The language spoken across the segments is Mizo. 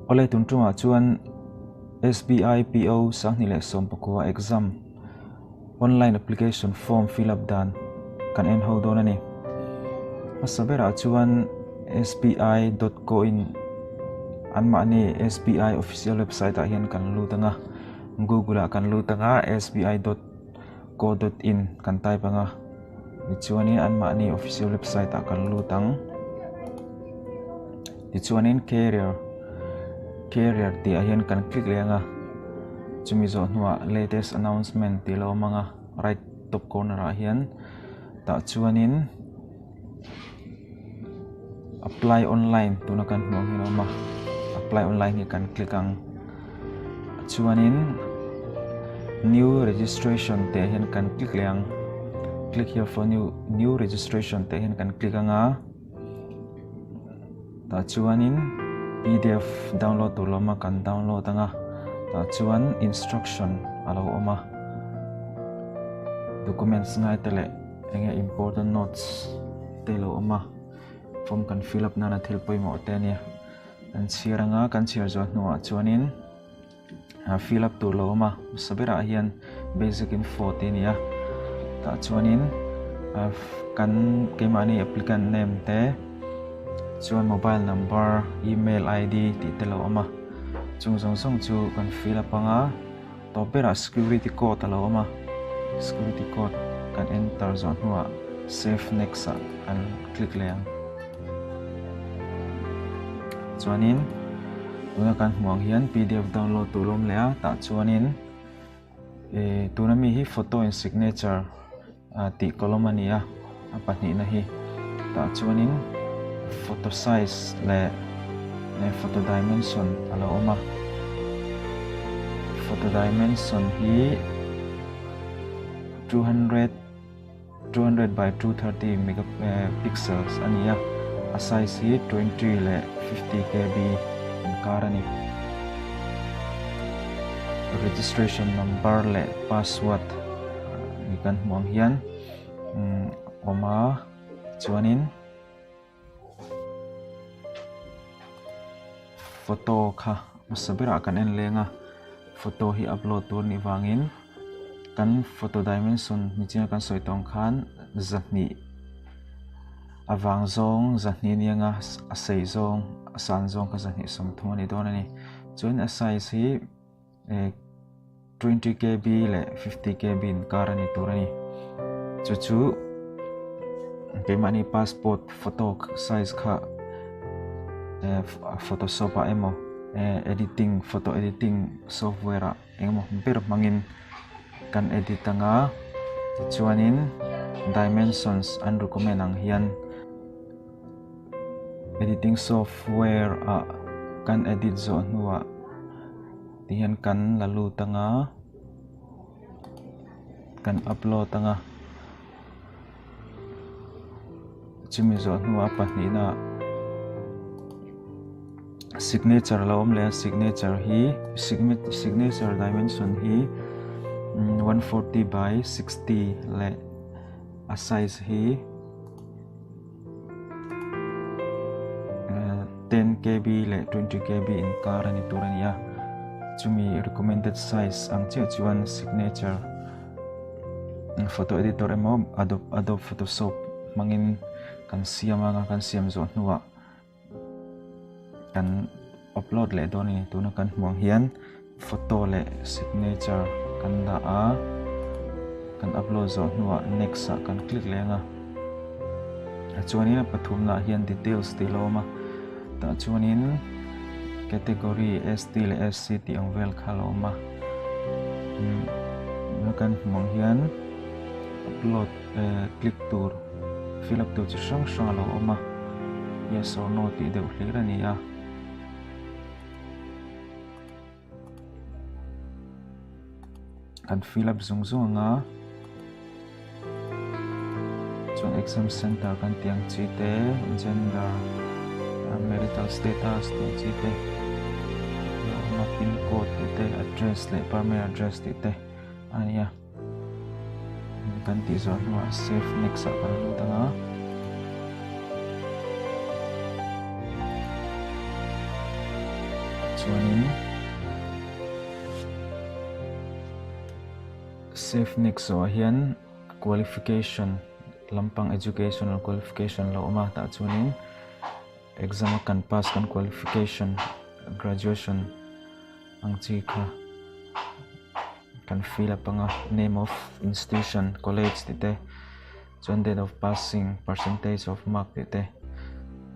Awle tun tumah chuan SBI PO 2019 exam online application form fill up dan kan en ho dawn a ni. Hmasa berah chuan sbi dot co in anmahni SBI official website ah hian kan lut anga google ah kan lut anga sbi dot co dot in kan type anga tichuanin anmahni official website ah kan lut ang tichuanin career career tih ah hian kan click leh anga chumi zawh hnuah latest announcement tih a lo awm anga right top corner ah hian tah chuanin apply online tuna kan hmuh ang hian a awm a apply online hi kan click ang chuanin new registration tih ah hian kan click leh ang click here for new new registration tih ah hian kan click ang a tah chuanin pdf download tur lo awm a kan download ang a tah chuan instruction a lo awm a documents ngai te leh enge important notes te lo awm a form kan fill up nana thil pawimawh te ania kan chhiar anga kan chhiar zawh hnuah chuanin fill up tur lo awm a hmasa berah hian basic info tih a ni a tah chuanin kan keimahni applicant name te chuan mobile number email id tih te lo awm a chung zawng zawng chu kan fill up anga. Tawp berah security code a lo awm a, security code kan enter zawh hnuah save next ah kan click leh ang. Chuanin tuna kan hmuh ang hian pdf download tur a awm leh a, tah chuanin eh tuna mi hi photo and signature tih column a ni a, a pahnihna hi tah chuanin photo size leh photo dimension a lo awm a, photo dimension hi 200 200 by 230 mega pixels a ni a, a size hi 20 leh 50 kb inkar a ni. Registration number leh password. Ni kan hmuh ang hian awm a chuanin photo kha hmasa berah kan en leng a photo hi upload tur anih vangin kan photo dimension nichin a kan sawi tawh ang khan zahnih a vang zawng zahnih a ni ang a a sei zawng a san zawng kha zahnih 30 a ni dawn a ni chuan a size hi. 20 kb leh 50 kb inkar a ni tur a ni. Chu chu keimahni passport photo size kha photoshop ah emaw editing photo editing software ah engemaw ber hmangin kan edit anga tichuanin dimensions an recommend ang hian editing software ah kan edit zawh hnuah ti hian kan la lut anga kan upload anga chumi zawh hnuah pahnihna signature a lo awm leh a signature hi signature dimension hi 140 by 60 leh a size hi 10 kb leh 20 kb inkar a ni tur a ni a chumi recommended size ang chiah chuan signature photo editor emaw adobe adobe photoshop hmangin kan siam anga kan siam zawh hnuah kan upload leh dawn a ni tuna kan hmuh ang hian photo leh signature kan dah a kan upload zawh hnuah next ah kan click leh ang a chuanin a pathumna ah hian details tih a lo awm a tah chuanin category ST leh SC tih ang vel kha a lo awm a tuna kan hmuh ang hian upload click tur fill up tur chi hrang hrang a lo awm a yes or no tih deuh hlir a ni a. Kan fill up zung zung ang a chuan exam center kan tih ang chi te gender marital status tih ang chi te pin code tih te address leh permanent address tih te a ni a. Kan tih zawh hnuah save next ah kan lut ang a. Chuanin save next zawhah hian qualification lampang educational qualification lo awm a tah chuanin exam a kan pass kan qualification graduation ang chi kha kan fill up anga name of institution college tih te chuan date of passing percentage of mark tih te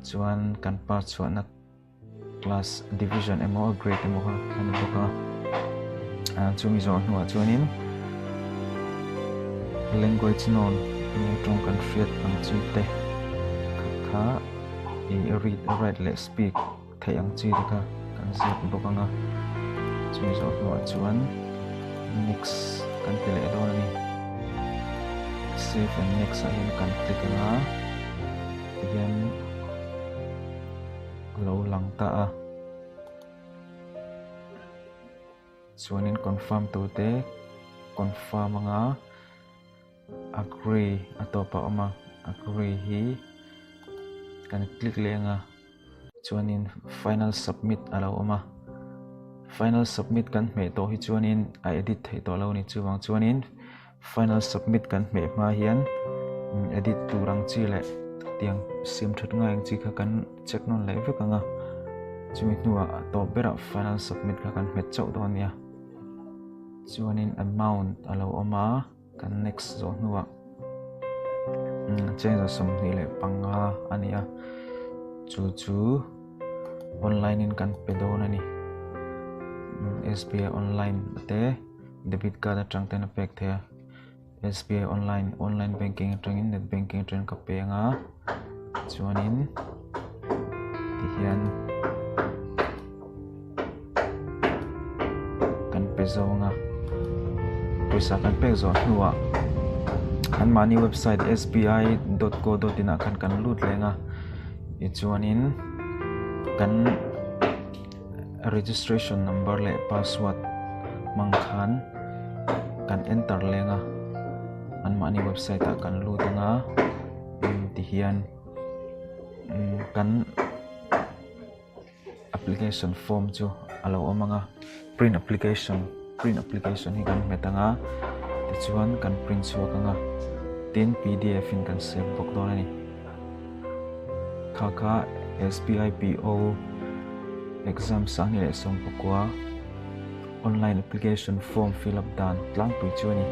chuan kan pass chhuahna class division emaw grade emaw kha a ni bawk a chumi zawh hnuah chuanin language known enge tawng kan hriat ang chi te kha ih read write leh speak theih ang chi te kha kan ziak bawk ang a chumi zawh hnuah chuan next kan ti leh dawn a ni save and next ah hian kan click ang a tihian a lo lang ta a chuanin confirm tur te confirm anga agree a tawp a awm a agree hi kan click leh anga chuanin final submit a lo awm a final submit kan hmeh tawh hi chuanin a edit theih tawh lo a ni chuvang chuanin Final submit kan hmeh hma hian edit tur ang chi leh tiang siam that ngai ang chi kha kan check nawn leh vek ang a, chumi hnuah a tawp berah final submit kha kan hmet chauh dawn a nia. Chuanin amount a lo awm a, kan next zawh hnuah cheng 25 a ni a, chu chu online in kan pe dawn a ni. S_B_I online te. Debit card atang ten a pek theih a, SBI online online banking atangin net banking atangin ka peng a, chuanin tihian kan pe zawng a, pawisa kan pek zawh hnuah anmahni website sbi dot co dot in ah khan kan lut leng a, tichuanin kan. Registration number leh password hmang khan kan enter leng a anmahni website ah kan lut ang a tihian kan application form chu a lo awm ang a print application print application hi kan hmet ang a tichuan kan print chhuak ang a tin pdf in kan save bawk dawn a ni. Kha kha SBI PO exam 2019 online application form fill up dan tlangpui chu a ni.